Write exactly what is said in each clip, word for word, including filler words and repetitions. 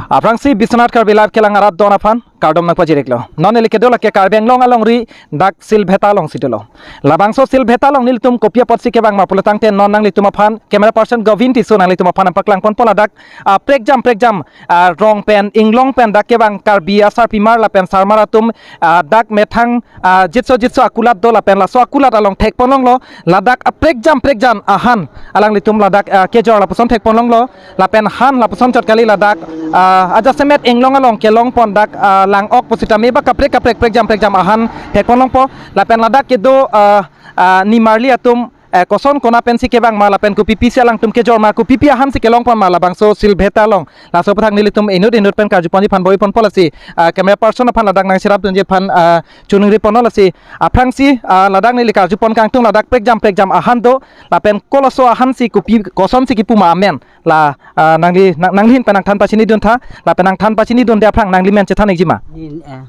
Aphrangsi Biswanath Karbi Live kelang arat don aphan kardom nangpajir-iklo. Non neli kedo lake Karbi Anglong alongri dak Silbheta alongsi dolo. Labangso Silbheta along nelitum kopi apotsi kevang ma pulotangte non nanglitum aphan camera person Govin Tisso nanglitum aphan nangpaklang ponpo ladak, ah, prekjam prekjam, ah, rong pen inglong pen dak kevang Karbi asarpimar lapen sarmar atum, ah, dak methang, ah, jitso jitso akulat do lapen laso akulat along thekponlonglo ladak, ah, prekjam prekjam ahan alanglitum ladak, ah, kejor lapuson thekponlonglo lapen han lapuson chot kali ladak, ah, ajasemet inglong along kelongpon dak, ah, lang-ok pusitame ba kaprek kaprek prekjam prekjam ahan thekponlongpo lapen ladak kedo, ah, ah, nimarli atum, eh, koson kona pensi kevang ma lapen kopi pisi alangtum kejor ma kopi pi ahansi kelongpon ma labangso Silbheta along. Laso aputhak nelitum inut inut pen karjuponji aphan bor-iponpo lasi, ah, camera person aphan ladak nangcherapdunji aphan, ah, choningriponlo lasi. Aphrangsi, ah, ladak neli karjupon kangtung ladak prekjam prekjam ahan do lapen kolaso ahansi kopi kosonsi kipu ma amen la, ah, nangli nang, nanglihin pen nangthan pachinidun tha lapen nangthan pachinidunde aphrang nanglimen chethan-ikji ma? Nin, eh.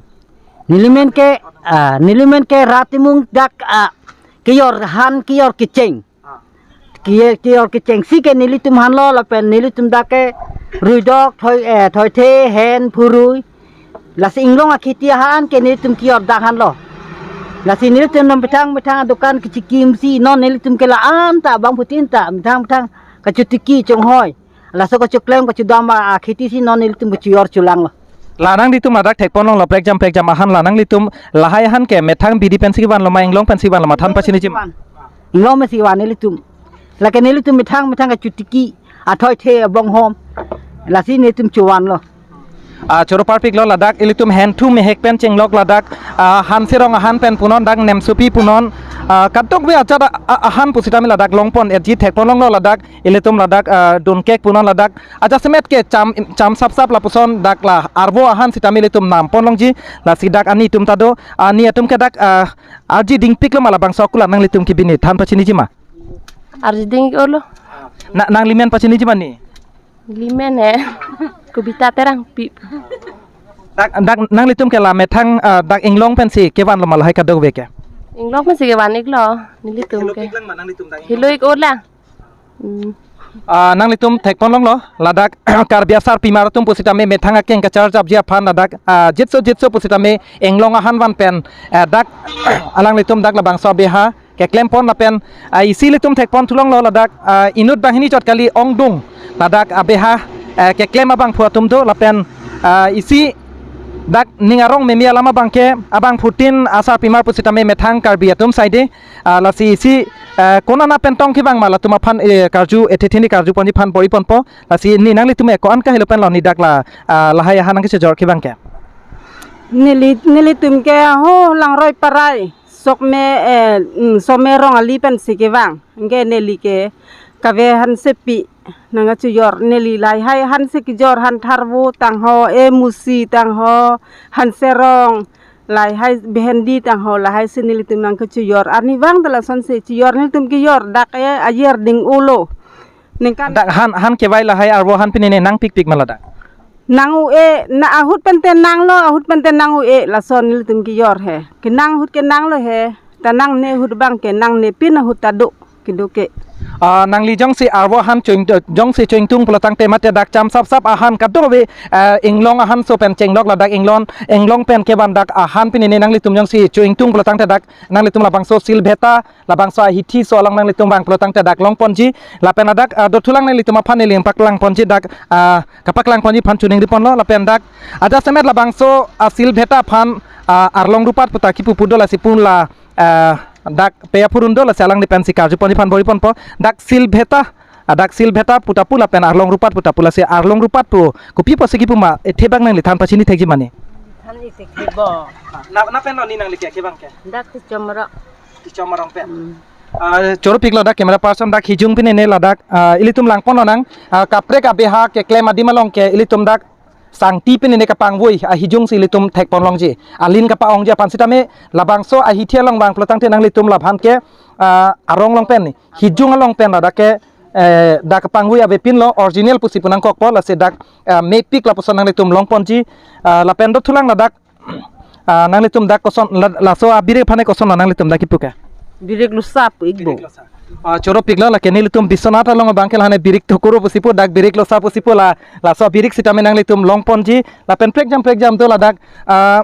Nelimen ke, ah, nelimen ke Ratimung dak, ah, kejor han kejor kecheng. Kejor, kejor kechengsi ke nelitum hanlo lapen nelitum dak ke ruidok thoi, eh, thoithe hen phurui. Lasi inglong akheti ahan ke nelitum kejor dak hanlo. Lasi nelitum non methang methang adukan kechikimsi non nelitum ke la-an ta bangphutin ta methang methang kachotiki chonghoi. Laso kachoklem kachudam akheti si non nelitum kachejor chelanglo. La nanglitum ladak thekponlonglo prekjam prekjam ahan la nanglitum lahai ahan ke methang bidi pensi kevanlo ma inglong pensi kevanlo ma than pachiniji ma? Inglong pensi kevan nelitum. Lake nelitum methang methang kachotiki athoithe abonghom. Lasi nelitum chevanlo. Ah, choro parpiklo ladak ilitum henthu mehek pen chenglok ladak, ah, hanserong ahan pen punon dak nemsopi punon, ah, kadokave ajat a, a, ahan pusitame ladak longpon-etji thekponlonglo ladak ilitum ladak, ah, dunkek punon ladak ajasemet ke cham cham sapsap lapuson dak la arvo ahan sitame ilitum namponlongji lasi dak ani atum ta do ani atum ke dak, ah, arji dingpiklo ma labangso akulat nanglitum kibini than pachiniji ma? Arji ding-iklo. Na, nanglimen pachiniji ma ni? Limen he. Kubita Terangpi. Dak dak nanglitum ke la methang, ah, dak inglong pensi kevanlo ma lahai kadokave ke? Inglong pensi kevan-iklo nelitum ke. Helo-iklo. Hmm. Ah, nanglitum thekponlonglo ladak Karbi asarpimar atum pusitame methang akeng kacharjapji aphan ladak, ah, jitso jitso pusitame inglong ahan van pen, eh, dak alanglitum dak labangso abeha keklempon lapen, ah, isi ilitum thekponthulonglo ladak, ah, inut banghini chot kali ongdung ladak abeha, eh, keklem abangphu atum do lapen, ah, isi dak ning arong meme alam abang ke abangphutin asarpimar pusitame methang Karbi atum saide, ah, lasi isi, eh, konana pen tong kevang ma latum aphan, eh, karju ethe thini karjuponji aphan bor-iponpo lasi ni nanglitum e ko-an kahelo penlo ni dak la, ah, lahai ahan nangkachejor kevang ke? Neli nelitum ke ho Langroi Parai. Sokme, eh, mm, Some Rong ali pensi kevang. Anke neli ke kave hansepi nangkachejor neli lahai hanse kejor han tharvo tangho, e musi tangho, hanserong, lahai bhendi tangho, lahaisi nelitum nangkachejor. Arnivang ta lasonsi chejor nelitum kejor dak e ayer ding-olo. Ningkan dak han han kevai lahai arvo han pini ne nangpikpik ma ladak? Nang-u-e, na ahut pente nanglo, ahut pente nang-u-e, lason nelitum kejor he. Kenang ahut kenanglo he, ta nangne ahut abang ke nangne pin ahut ta do, kedo ke. Ah, nangli jongsi arvo ahan choing, jongsi choingtung pulotangte mate dak cham sapsap ahan kadokave, ah, inglong ahanso pen chenglok ladak inglong, inglong pen kevan dak ahan pini ne nanglitum jongsi choingtung pulotangte dak nanglitum labangso Silbheta labangso ahithi so along nanglitum vang pulotangte dak longponji lapen ladak, ah, dothulang nanglitum aphan neli paklangponji dak, ah, kapaklangponji aphan choningriponlo lapen dak ajasemet labangso, ah, Silbheta aphan, ah, Arlong Rupat puta kipu pu do lasi pun la, ah, dak peya phurun do lasi alangli pensi karjuponji aphan bor-iponpo dak Silbheta, ah, dak Silbheta puta pu lapen Arlong Rupat puta pu lasi Arlong Rupat pu kopi pusi kipu ma ethe bang nangli than pachini thekji ma ni? Than isi thekbo. Na na penlo ni nangli ke kevang ke? Dak Tichom Rong. Tichom Rong pen. Hmm. Ah, choro piklo dak camera person dak hijung pini ne ladak, ah, ilitum langponlonang, ah, kaprek abeha keklem adim along ke ilitum dak sangti pini ne kapangvoi ahijungsi ilitum thekponlongji. Alin kapa-ongji aphan sitame labangso ahithi along vang pulotangte nanglitum labhan ke, ah, arong along pen hijung along pen ladak ke, eh, dak kapangvoi avepinlo original pusi pu nangkokpo lasi dak, ah, mepik lapuson nanglitum longponji, ah, lapen dothulang ladak Ah, nanglitum dak koson la, laso abirik aphan ke kosonlo nanglitum dak kipu ke? Birik lusa pu-ikbo. Birik lusa. Ah, choro piklo, lake nelitum Biswanath along abangke lahai birik thukuru pusi pu, dak birik losa pusi pu la, laso birik sitame nanglitum longponji, lapen prekjam prekjam do ladak, ah,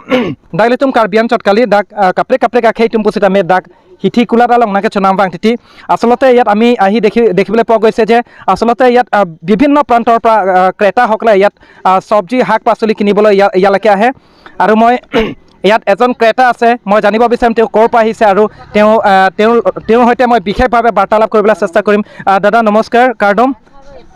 dak ilitum Karbi anchot kali, dak, ah, kaprek kaprek akhei atum pusitame dak hithi kulat along nangkechonam vang titi. আচলতে ইয়াত আমি আহি দেখি, দেখিবলৈ পোৱা গৈছে যে আচলতে ইয়াত, আহ, বিভিন্ন প্ৰান্তৰ পৰা, আহ, ক্ৰেতাসকলে ইয়াত, আহ, চব্জি, শাক পাচলি কিনিবলৈ ইয়া-, ইয়ালৈকে আহে। আৰু মই ইয়াত এজন ক্ৰেতা আছে, মই জানিব বিচাৰিম তেওঁ ক'ৰ পৰা আহিছে আৰু তেওঁ, আহ, তেওঁৰ, তেওঁৰ সৈতে মই বিশেষভাৱে বাৰ্তালাপ কৰিবলৈ চেষ্টা কৰিম। আহ, দাদা নমস্কাৰ, কাৰ্ডম।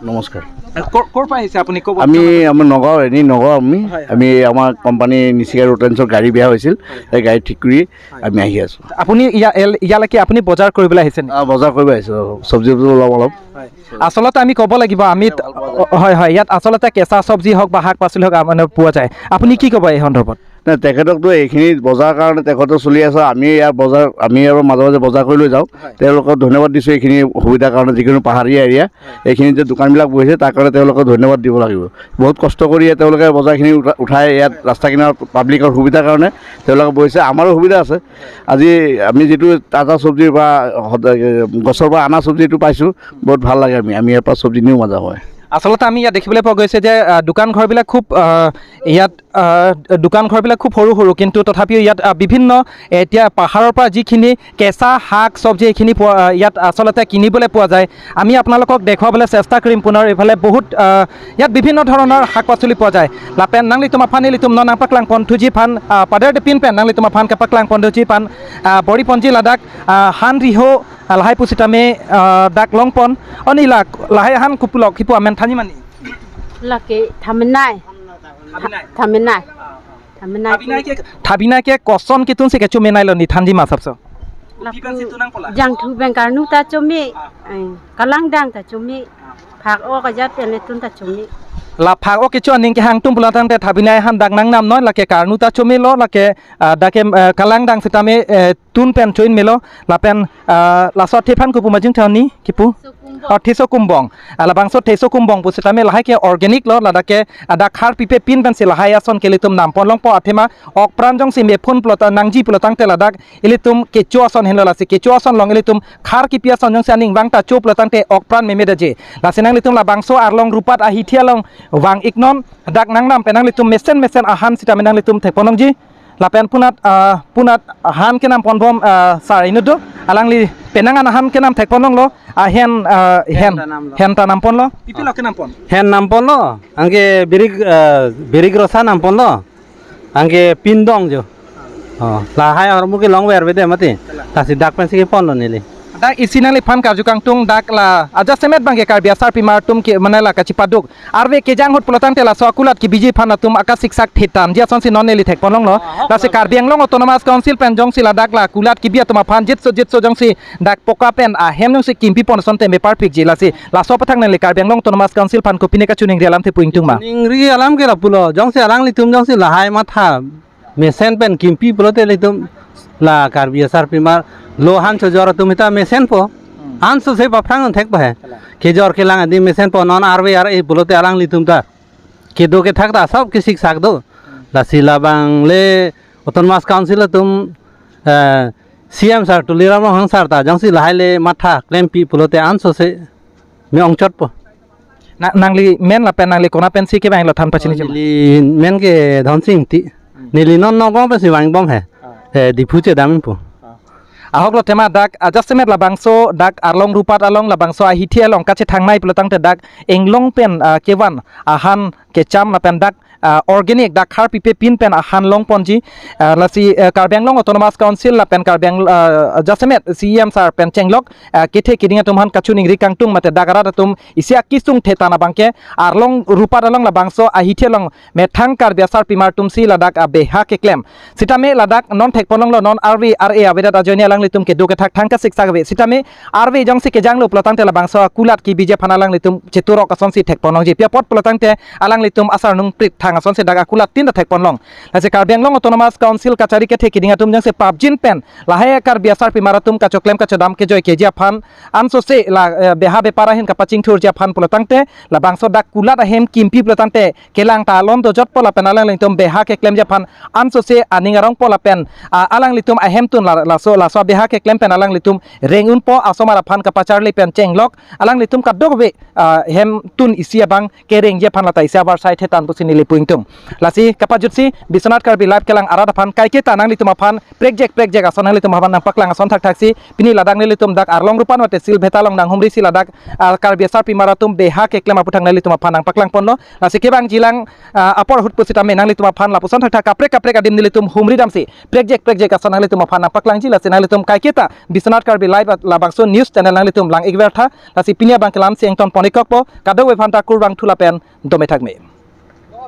নমস্কাৰ। আহ, ক'ৰ, ক'ৰ পৰা আহিছে আপুনি? ক'ব আমি, আমাৰ নগাঁও, এনে নগাঁও আমি। হয়, হয়। আমি, আমাৰ কোম্পানী নিশিকা ৰোটেন্সৰ গাড়ী বেয়া হৈছিল, হয়। সেই গাড়ী ঠিক কৰি হয়। আমি আহি আছো। আপুনি ইয়া-, এল-, ইয়ালৈকে আপুনি বজাৰ কৰিবলৈ আহিছে নেকি? আহ, বজাৰ কৰিব আহিছো, চব্জি তব্জি অলপ অলপ। হয়। আচলতে আমি ক'ব লাগিব, আমি, ভাল পোৱা যায়। অ, হয়, হয়, ইয়াত আচলতে কেঁচা চব্জি হওক বা শাক পাচলি হওক, আ, মানে পোৱা যায়। আপুনি কি ক'ব এই সন্দৰ্ভত? নাই, তেখেতকতো এইখিনি বজাৰ কাৰণে তেখেতৰ চলি আছে, আমি ইয়াৰ বজাৰ, আমি ইয়াৰ মাজে মাজে বজাৰ কৰি লৈ যাওঁ। হয়। তেওঁলোকক ধন্যবাদ দিছোঁ এইখিনি সুবিধাৰ কাৰণে, যিকোনো পাহাৰীয়া এৰিয়া হয়। এইখিনিত যে দোকানবিলাক বহিছে তাৰ কাৰণে তেওঁলোকক ধন্যবাদ দিব লাগিব। বহুত কষ্ট কৰি ইয়াত তেওঁলোকে বজাৰখিনি উঠা-, উঠাই ইয়াত ৰাস্তা কিনাৰত পাব্লিকৰ সুবিধাৰ কাৰণে তেওঁলোকে বহিছে, আমাৰো সুবিধা আছে। আজি আমি যিটো তাজা চব্জিৰ পৰা সদ-, গছৰ পৰা অনা চব্জিটো পাইছোঁ, বহুত ভাল লাগে। আমি, আমি ইয়াৰ পৰা চব্জি নিওঁ মাজে সময়ে। আচলতে আমি ইয়াত দেখিবলৈ পোৱা গৈছে যে, আহ, দোকান ঘৰবিলাক খুব, আহ, ইয়াত, আহ, দোকান ঘৰবিলাক খুব সৰু সৰু, কিন্তু তথাপিও ইয়াত, আহ, বিভিন্ন এতিয়া পাহাৰৰ পৰা যিখিনি কেঁচা শাক চব্জি এইখিনি পোৱা, আহ, ইয়াত আচলতে কিনিবলৈ পোৱা যায়। আমি আপোনালোকক দেখুৱাবলৈ চেষ্টা কৰিম পুনৰ। এইফালে বহুত, আহ, ইয়াত বিভিন্ন ধৰণৰ শাক পাচলি পোৱা যায়। Lapen nanglitum aphan ilitum non nangpaklang ponthuji aphan, ah, paderdepin pen nanglitum aphan kepaklang ponthuji aphan, ah, bor-iponji ladak, ah, han riho, ah, lahai pusitame, ah, dak longpon. Oni la lahai han kopilo, kipu amen thanji mani? Lake thaminai. Thaminai. Thaminai. Thaminai. Thaminai ke, thaminai ke koson kitunsi kechomenailo, ne thanji ma asapso? Lapu kopi pensi tunang pola? Jangthu pen karnu ta chome. Ah. Eh, kalangdang ta chome. Ah. Phak-ok ajat pen le tun ta chome. La phak-ok kecho aning kehang atum pulo tangte thaminai han dak nangnamnoi, lake karnu ta chomelo, lake, ah, dak ke, eh, kalangdang sitame, eh, tun pen cho-in melo, lapen, ah, laso athe aphan kopu ma jingthani kipu? Theso kumbong. Oh, theso kumbong. Ah, labangso theso kumbong pusitame lahai ke organic lo, ladak ke, ah, dak khar pipe pin pensi lahai ason ke ilitum nampon longpo. Athema ok pran jongsi mephun pulo ta nangji pulo tangte ladak ilitum kecho ason henlo, lasi kecho ason along ilitum khar kipi ason jongsi aning vang ta cho pulo tangte ok pran meme daje. Lasi nanglitum labangso Arlong Rupat ahithi along vang-iknon, dak nangnam pen nanglitum mesen mesen ahan sitame nanglitum thekpon longji. Lapen punat, ah, punat han kenamponbom, ah, sar inut do, alangli penang an ahan kenam thekpon longlo, ah, hen, ah, hen, hen ta namlo. Hen ta namponlo. Pipilo kenam pon? Hen namponlo, anke birik, ah, birik rosa namponlo. Anke pindong jo. Oh, lahai ahormu ke longver bede mati. Kalang. Lasi dak pensi keponlo neli. Dak isi nangliphan karju kangtung dak la ajasemet abangke Karbi asarpimar atum ke mane la kachipaduk. Arve kejang ahut pulo tangte laso akulat kibiji aphan atum akasiksak thetan. Ji asonsi non neli thekpon longlo. Ah, hok. Lasi Karbi Anglong Autonomous Council pen jongsi ladak la kulat kibi atum aphan jitso jitso jongsi dak poka pen ahem jongsi kimpi pon asonte me parpikji, lasi laso apathak neli Karbi Anglong Autonomous Council aphan kopine kachiningri alamthe pu-ingtung ma? Ningri alam ke lapulo, jongsi alanglitum jongsi lahai matha mesen pen kimpi pulote ilitum la Karbi asarpimar lo han chojor atum hita mesenpo. Hmm. Ansose paphrang thekpo he. Kalang. Kejor kelang adim mesenpo, non arve ar-e pulote alanglitum ta kedo kethak ta sob kesiksak do. Hmm. Lasi labang le Autonomous Council atum, eh, C M sir Tuliram Ronghang sir ta jongsi lahai le matha klempi pulote ansose me-ongchotpo. Na, nangli men lapen nangli kona pensi kevanglo than pachini? Oh, chima. Neli men ke Dhonsing Ingti. Hmm. Neli non Nagaon pensi vangbom he. Ah. Eh, Diphu chedampo. Ah. Ahoklo tema dak, ah, jasemet labangso dak Arlong Rupat along labangso ahithi along kachethangnei pulo tangte dak inglong pen, ah, kevan ahan kecham lapen dak, ah, organic dak khar pipe pin pen ahan longponji, ah, lasi, ah, Karbi Anglong Autonomous Council lapen Karbi Ang-, ah, jasemet C E M sir pen chenglok, ah, kethe keding atum aphan kachiningri kangtung mate dak arat atum isi akisung thetan abangke Arlong Rupat along labangso ahithi along methang Karbi asarpimar atumsi ladak abeha keklem. Sitame ladak non thekpon longlo, non arve ar-e avedet ajoine alanglitum kedo kethak thang kasiksak ave. Sitame arve jongsi kejanglo pulo tangte labangso akulat kibiji aphan alanglitum cheturok asonsi thekpon longji. Pi apot pulo tangte alanglitum asarnung prit thak asonsi dak akulat tin ta thekponlong. Lasi Karbi Anglong Autonomous Council kachari kethe keding atum jongsi papjin pen lahai Karbi asarpimar atum kachoklem kachodam kejoi keji aphan ansose la, eh, beha bepar ahin kapachingthurji aphan pulotangte, labangso dak kulat ahem kimpi pulotangte kelang ta alon dojotpo lapen alanglitum beha keklemji aphan ansose aning arongpo lapen, ah, alanglitum ahemtun la, laso, laso beha keklem pen alanglitum reng unpo asomar aphan kapacharli pen chenglok alanglitum kadokave, ah, hemtun isi abang kerengji aphan lata isi abar sai thetan pusi neli pu ingtung. Lasi kapajutsi Biswanath Karbi Live kelang arat aphan kaiketa nanglitum aphan prekjek prekjek ason nanglitum aphan nangpaklang ason thakthaksi pini ladak nelitum dak Arlong Rupan wate Silbheta along nanghumrisi ladak, ah, Karbi asarpimar atum beha keklem aputhak nanglitum aphan nangpaklangponlo. Lasi kevangjilang, ah, apor ahut pusitame nanglitum aphan lapuson thakthak kaprek kaprek adim nelitum humridamsi prekjek prekjek ason nanglitum aphan nangpaklangji. Lasi nanglitum kaiketa Biswanath Karbi Live labangso news channel nanglitum lang-ikvertha. Lasi pini abang kelamsi ingtonpon-ikkokpo, kadokave aphanta kurvangthu lapen dome thakme.